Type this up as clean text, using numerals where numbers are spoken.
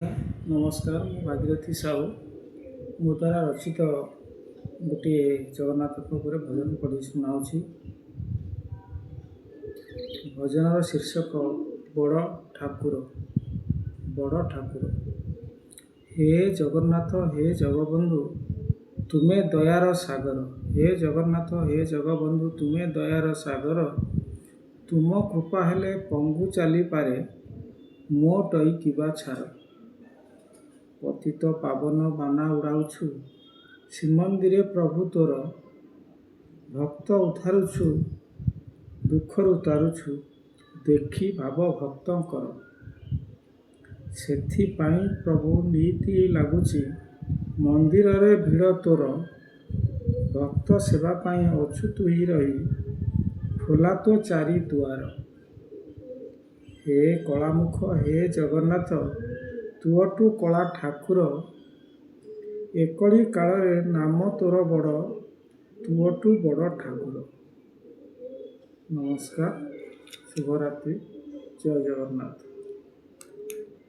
ନମସ୍କାର, ମୁଁ ଭାଗୀରଥି ସାହୁ। ମୋ ଦ୍ୱାରା ରଚିତ ଗୋଟିଏ ଜଗନ୍ନାଥଙ୍କ ଉପରେ ଭଜନ ପଢ଼ି ଶୁଣାଉଛି। ଭଜନର ଶୀର୍ଷକ ବଡ଼ ଠାକୁର। ବଡ଼ ଠାକୁର। ହେ ଜଗନ୍ନାଥ, ହେ ଜଗବନ୍ଧୁ, ତୁମେ ଦୟାର ସାଗର। ହେ ଜଗନ୍ନାଥ, ହେ ଜଗବନ୍ଧୁ, ତୁମେ ଦୟାର ସାଗର। ତୁମ କୃପା ହେଲେ ପଙ୍ଗୁ ଚାଲିପାରେ, ମୋ ଟଇ କିବା ଛାର। ପତିତ ପାବନ ବାନା ଉଡ଼ାଉଛୁ ଶ୍ରୀମନ୍ଦିରେ ପ୍ରଭୁ ତୋର। ଭକ୍ତ ଉଦ୍ଧାରୁଛୁ, ଦୁଃଖରୁ ତାରୁଛୁ, ଦେଖି ଭାବ ଭକ୍ତଙ୍କର। ସେଥିପାଇଁ ପ୍ରଭୁ ନିତି ଲାଗୁଛି ମନ୍ଦିରରେ ଭିଡ଼ ତୋର। ଭକ୍ତ ସେବା ପାଇଁ ଅଛୁ ତୁହି ରହି, ଖୋଲା ତୋ ଚାରି ଦୁଆର। ହେ କଳାମୁଖ, ହେ ଜଗନ୍ନାଥ, ତୁ ଅଟୁ କଳା ଠାକୁର। ଏ କଳି କାଳରେ ନାମ ତୋର ବଡ଼, ତୁ ଅଟୁ ବଡ଼ ଠାକୁର। ନମସ୍କାର, ଶୁଭରାତ୍ରି, ଜୟ ଜଗନ୍ନାଥ।